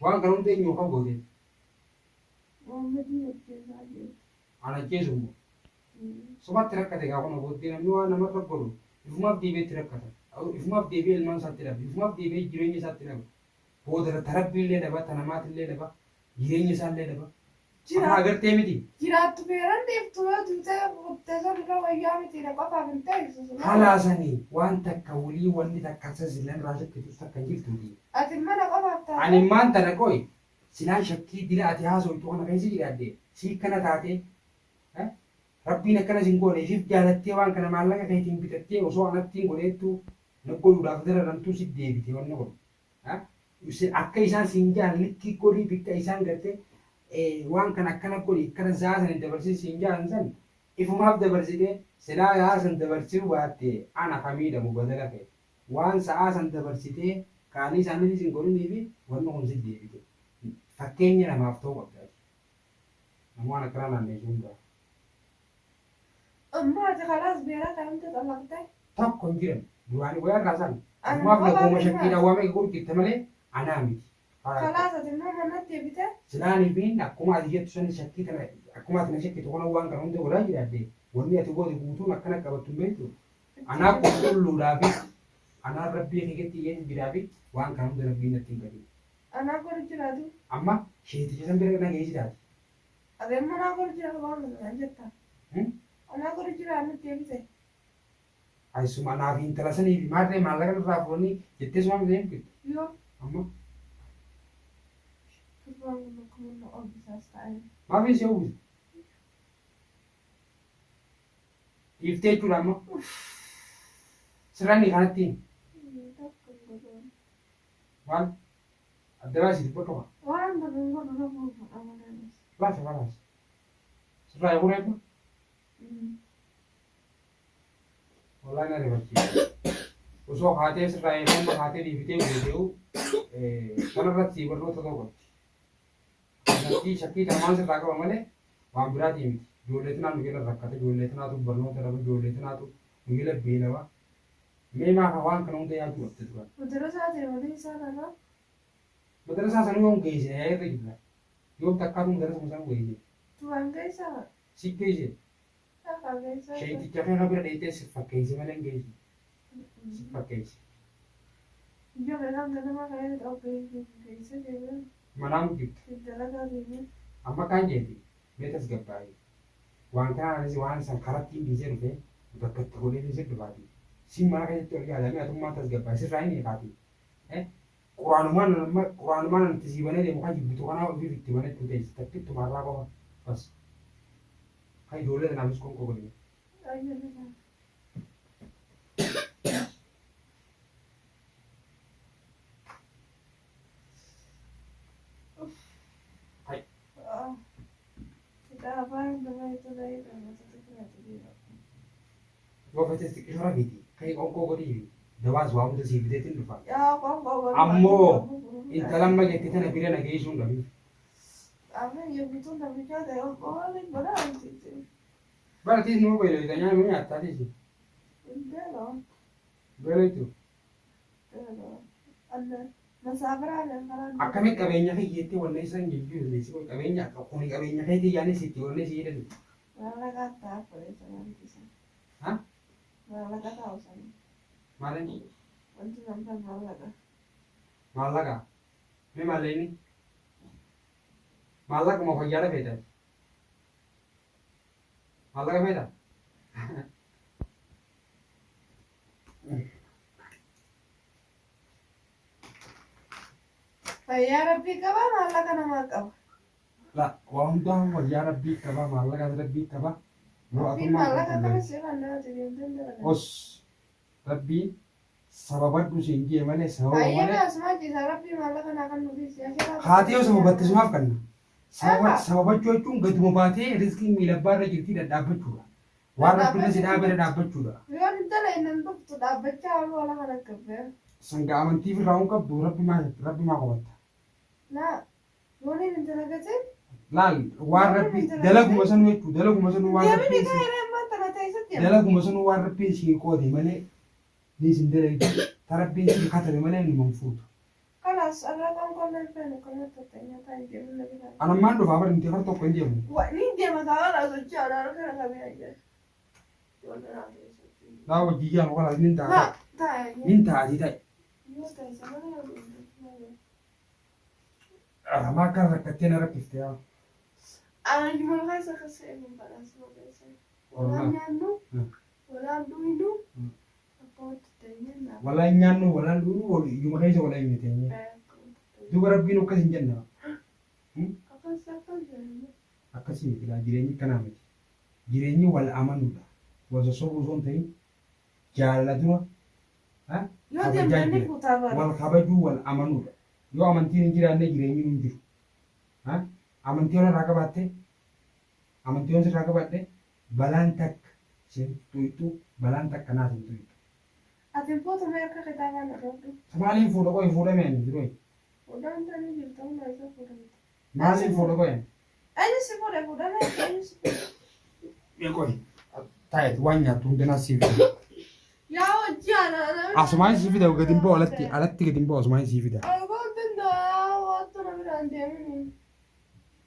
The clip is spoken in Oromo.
Waan kana hunda eenyu kan gooteef? Muhammadii ajjeesaa jeeti. Ana ajjeesu immoo. Sumatti rakkate gaa kun booddee namni waan namarra godhu ifumaaf deebi'ee itti rakkata. Ifumaaf deebi'ee ilmaan isaatti dhaba. Ifumaaf deebi'ee jireenya isaatti dhaba. Booda ta rabbiillee dhaba, ta namaatillee dhaba, jireenya isaallee dhaba. Amma agartee miti. Jiraattu beeran dhiiftu yoo duutee kuttee san irra wayyaa miti na qofaaf hin teessu sun. Halaasani waan takka wulii wanni takka isa sillan irraa shakkitus takka hin jirtuuti. Ati mana qofaaf taate. Ani maan tana qoy silaan shakkii dila ati haasoytu kana keessa jiraadhe sii kana taatee Rabbiin akkana sin goone ifiif jaalattee waan kana maallaqa keetiin bitattee osoo anattiin godheettuu na godhuudhaaf dararamtuu sit deebite wanni kun. Akka isaan siin ja'an likkii godhii bikka isaan garte waan kana akkana godhi akkana za'aa san hin dabarsin siin ja'an san ifumaaf dabarsitee silaa za'aa san dabarsuu baatte ana ka miidhamu badala kee waan sa'aa san dabarsitee qaalii isaaniitis hin godhiniifi wanni kun sit deebite fakkeenya namaaf ta'uu qabda ati nama waan akkanaa naanneessu hundaaf. Amma ati kalaas beeraa kan hunda xalaqtee. Tokko hin jiran. Duraani wayaa irraa san. Ana Ufumaaf qofaa nagooma fi shakkiidhaan waa meeqa godhu jirta malee anaa miti. Kalaas ati immoo manatti deebitee. Silaanii fi akkuma ati jettu sani shakkii tana akkuma ati na shakkitu kana waan kana hunda godhaa jiraadhe wanni ati goote guutuun akkana qabattu hin beektu. Anaa qulqulluudhaa fi anaan rabbii kiyyatti iyyeetu jiraa fi waan kana hunda rabbiin natti hin qabin. Anaa godhu jiraatu. Amma sheeticha san bira na geessitaati. Ati amma anaa godhu jira waan kana naan jetta. Anaa godhu jira natti deebite. Ay suma anaa fi intala sanii fi maarree maallaqa nurraa fuudhanii jettee suma miti deemtu. Yoo. Amma. Gurbaan kun akkuma na oobbisaas ta'ee. Maaf si obbisa? Dhiiftee jechuudha amma. Sirraan kanatti himi. Takka hin godhu. Maal? Adda baasii dubbadhu kaa. Waan takka hin godhu rafuu fedha malee bas. Rafi kalaas. Sirraa eeguu reebba? Wallahi na rifachiisa. Osoo haatee sirraa eegee amma haatee dhiifitee gooteewu kanarratti barnoota ta'uu qabdi. Shakkii shakkii tana waan sirraa qaba malee waan biraatii miti. Ijoollee tanaa nu jala rakkata, ijoollee tanaatu barnoota dhaba, ijoollee tanaatu nu jala beelawa. Mee maaf waan kana hunda yaaduu dhabde dura? Madarasaa deemanii isaan har'a. Madarasaa sanuu yoom geessine yaa irra jirra. Yoom takkaatu madarasuma sanuu geessine. Duraan geessaa? Si geesse. Takka geessaa. Sheeyticha kee bira dheeyxee si fakkeesse malee hin geessine. Si fakkeesse. Ijoo beekaan ganamaa ka'ee geessee deemee. Manaan jirta. Dalagaa deemee. Amma kaan jeeti mee tasgabbaa'i. Waan kanaan anis waan san karattiin dhiisee dhufe bakka itti godheetiin sir dhufaati. Siin mana keessatti ol yaadamee atummaan tasgabbaa'i sirraa hin hiikaati. Quraanumaan amma quraanumaan ani itti sii banee deemu kan jibbitu kanaa ofiif itti banachuu teessi takkittuma har'aa qofa bas. Kan ijoollee tanaafis qoonqoo godhime. Hai. Yoo fetes xiqqisho rafiiti ka'ii qoonqoo godhiifi dawaas waa hunda sii fideetiin dhufa. Ammoo intala amma jette tana bira na geessuu hin dhabin. Bara tiis numa beeloyta nyaanuma nyaattaa tiisi. Beeloytu. Akkami qabeenya kiyya jettee wanna isaan jechuu dandeessi qoy qabeenya akka kuni qabeenya keetii yaanii sitti wanna isii jedhani. Ha? Maalin? Maallaqa. Mee maallaqni? Maallaqa moo fayyaadha feeta? Maallaqa feeta? Fayyaa rabbii qaba maallaqa namaa qaba. La waa hundaa fayyaa rabbii qaba maallaqaas rabbii qaba. Yoo Rabbiin atummaan maallaqa qulqulleesse. kana si kan deemtee dalagan. Os rabbiin sababadhu siin jee malee sababa Baay'ee malee. asumaa ciisaa rabbii maallaqa naa kan nuuf si asheeraa. Haatee yoo sababatte sumaaf kanna. Eegaa. Sababachuu jechuun gaduma baatee rizqiin miila abbaa irra jirtii dhadhaabbachuudha. Waan rabbi irra si dhaabe irra dhaabbachuudha. Yoon intala inni hin dhuftu dhaabbachaa ooluu ala kana gabbee. Sanga amantii firraa hin qabdu rabbi maa rabbi maa komatta. Laa yoon inni intala gatiin. Laal waan rabbi dalaguma sanuu jechuu dalaguma sanuu waan Deemini rabbiin kaa si hiree ammaa tana teessatti. dalaguma sanuu waan rabbiin sii qoode malee ni isin dalagdu ta rabbiin sii katabe malee numa hin fuutu. Kalaas arraa qoonqoon hin feenu kana tatteenyaa taa'ee deemuu na biraa. Anammaan dhufaa bar inti har tokko hin deemu. Ni deema kaa kalaas hojii anaa harka na qabee ayyaa. Ijoollee naa ta'e. Laa hojii jaanu kalaas nin ta'a. Haa taa'e. Nin ta'a si ta'e. Yoo ta'e sana yoo deemte. Maa akka rakkattee na rakkifte yaa. Ani mana keessa keessa eeguun badhaasa keessa. Walaan nyaannu, walaan dhugnu, akka wanti ta'e naaf. Walaan nyaannu walaan dhugnu iyyuma keessa walaan hin teenye. Duuba Rabbiin akkas hin jenna. Akkas akkas jedhamu. Akkasii miti laa jireenyi akkanaa miti. Jireenyi wal amanuudha. Wal sossobuu osoo hin ta'in jaalala dura Yoo kabajaa deemte ni jira. fuutaa bara. Wal kabajuu wal amanuudha. Yoo amantiin hin jiraanne jireenyi hin jiru. Amantii yoo irraa qabaatte amantii yoo sirraa qabaadhe balaan takka sin tuyxu balaan takka naas hin tuyxu. Ati fuutu mee harka kitaabaa na qabdu. Maaliin fuudha qoy fuudhame ani jiru. Fuudhaan tanii jirta humna isa fuudhamte. Maaliin fuudha qoy? Eenyu si fuudhe fuudhame eenyu si fuudhe. Mee qoy taa'eet waan nyaattu hundanaa sii fida. Yaa hojii ana ana. Asumaan sii fida gadi hin ba'u alatti alatti gadi hin ba'u asumaan sii fida. Alkool danda'a waantu na biraan deemin.